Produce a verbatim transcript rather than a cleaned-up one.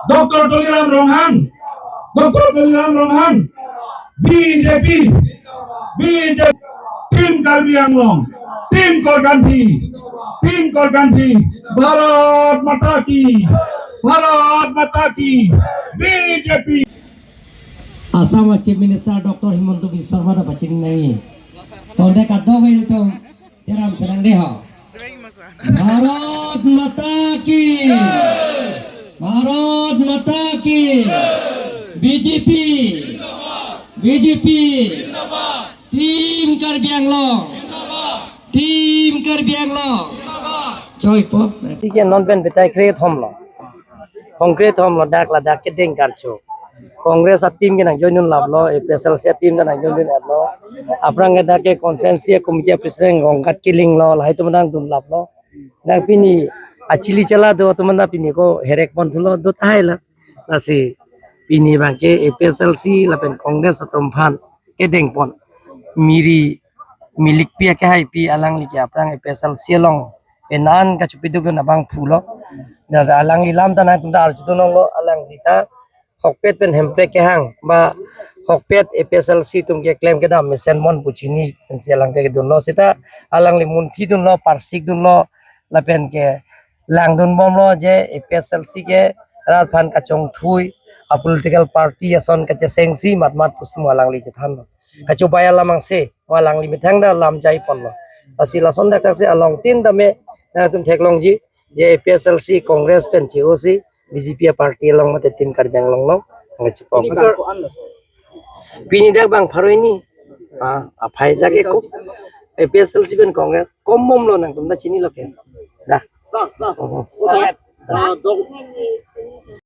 Doctor Tuliram Ronghang, Doctor Tuliram Ronghang, B J P, B J P, Team Karbi Anglong, Team Korkanthi, Team Korkanthi, Bharat Mata Ki, Bharat Mata Ki, B J P. Assam Chief Minister Doctor Himanta Biswa Sarma ta pachini nangji. Tonde kadokave ilitum cheram serang dei ho. Bharat Mata Ki! Bharat Mata Ki! B J P! B J P! Team Karbi Anglong! Team Karbi Anglong! Joipo. Tike non pen betai kre thom lo. Kongkre thom lo, dak ladak kedeng karcho. Congress a-team ke nangjoin dunlap lo, A P H L C a-team ta nangjoin dun-et lo. Aphrang ke dak ke constituency committee president Rongkat Killing lo, lahai atum nangdunlap lo. Dak pini achili chala do atum ta pini ko herek pon thulo, do tahai la. Lasi pini abang ke A P H L C lapen Congress atum aphan kedeng pon. Miri milikpi akehaipi alangli ke aphrang A P H L C along penan kachepiduk dun abangphu lo. Dak alangli alam ta nangtum ta arju dun longlo, alangli ta hokpet pen Hemprek kehang ba hokpet A P H L C atum keklem kedam mesen mon pu chini pensi alangli kedunlo, seta alangli munthi dunlo, parsik dunlo, lapen ke langdun bomlo je A P H L C ke rat aphan kachongthui, a-political party ason kachesengsi matmat pusi mo alangli chethanlo. Kachobai alam angse, mo alangli methang ta lam jai ponlo. Lasi lason dak dak si along tin tame nangtum theklongji, je A P H L C Congress pen che-osi B J P a-party along mate Team Karbi Anglong along nangchepok. Sir, pini dak bang pharo hini. Ah, aphai dak ke ko A P H L C pen Congress kombomlo, nangtum ta chinilo ke. Dah. Sir, sir. Oh, oh. Sir, ah, dok-